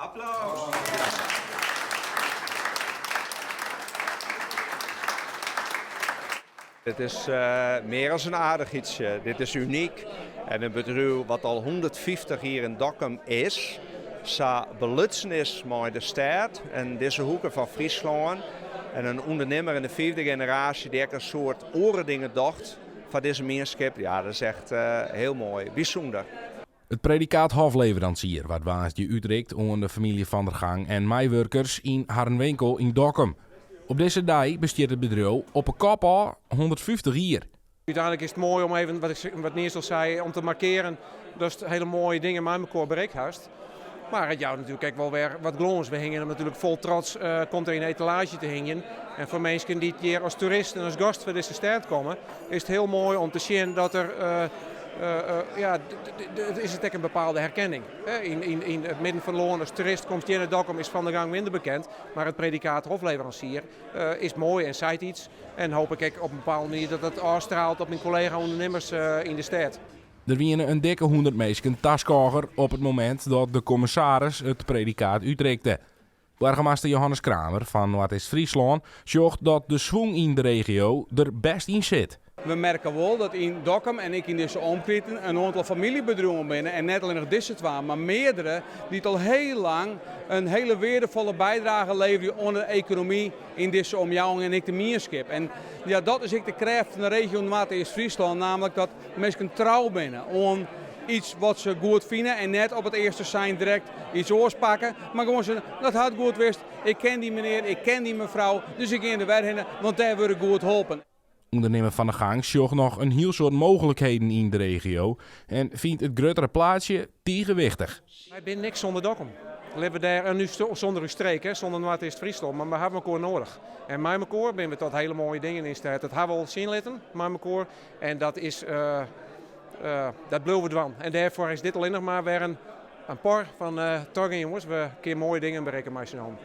Applaus! Dit is mear as in aardichheidsje, dit is unyk. En in bedriuw wat al 150 jier yn Dokkum is, sa belutsen is mei de stêd en dizze hoeke fan Fryslân. En in ûndernimmer yn de fiifde generaasje dy't ek in soad oare dingen docht foar dizze mienskip, ja, dat is echt hiel moai, bysûnder. It predikaat hofleveransier waard woansdei útrikt oan de famylje Van der Gang en meiwurkers yn harren winkel yn Dokkum. Op dizze dei bestiet it bedriuw op 'e kop ôf 150 jier. Uteinlik is it moai om even, wat, ik, wat Niels al sei, om te markearen datst hiele moaie dingen mei mekoar berikt hast. Mar it jout natuerlik ek wol wer wat glâns. We hingje him natuerlik fol trots, komt er yn de etalaazje te hingjen. En foar minsken dy't hjir as toerist en as gast foar dizze stêd komme, is it hiel moai om te sjen dat der, ja, is it ek in bepaalde herkenning. Yn it midden fan it lân as toerist komst hjir nei Dokkum is Van der Gang minder bekend, mar it predikaat hofleveransier is moai en seit iets. En hoop ik ek op in bepaalde manier dat dat ôfstraalt op myn kollega-ûndernimmers yn de stêd. Der wiene in dikke 100 minsken taskôger op it momint dat de kommissaris it predikaat útrikte. Boargemaster Johannes Kramer fan Noardeast-Fryslân sjocht dat de swûng yn de regio der bêst yn sit. We merke wol dat yn Dokkum en ek yn dizze omkriten in oantal famyljebedriuwen binne en net allinnich dizze twa, mar meardere dy't al hiel lang in hiele weardefolle bydrage leverje oan de ekonomy yn dizze omjouwing en ek de mienskip. En ja, dat is ek de krêft fan de regio Noardeast-Fryslân, namelijk dat minsken trou binne oan iets wat se goed fine en net op it earste sein direkt iets oars pakke, mar gewoan sizze, dat hat goed west, ik ken dy menear, ik ken dy mefrou, dus ik gean der wer hinne, want dêr wurd ik goed holpen. Undernimmer Van der Gang sjocht noch in hiel soad mooglikheden yn de regio en fynt it gruttere plaatsje tige wichtich. Wy binne niks sûnder Dokkum. Libbe dêr en nu sûnder ús streek, hè, sûnder Noardeast-Fryslân, mar we hawwe mekoar noadich. En mei mekoar binne we tot hiele moaie dingen yn steat. Dat hawwe we al sjen litten mei mekoar en dat is, dat bliuwe we dwaan. En dêrfoar is dit allinnich mar wer in, in por fan trochgean jonges, we kinne moaie dingen berikke mei syn allen.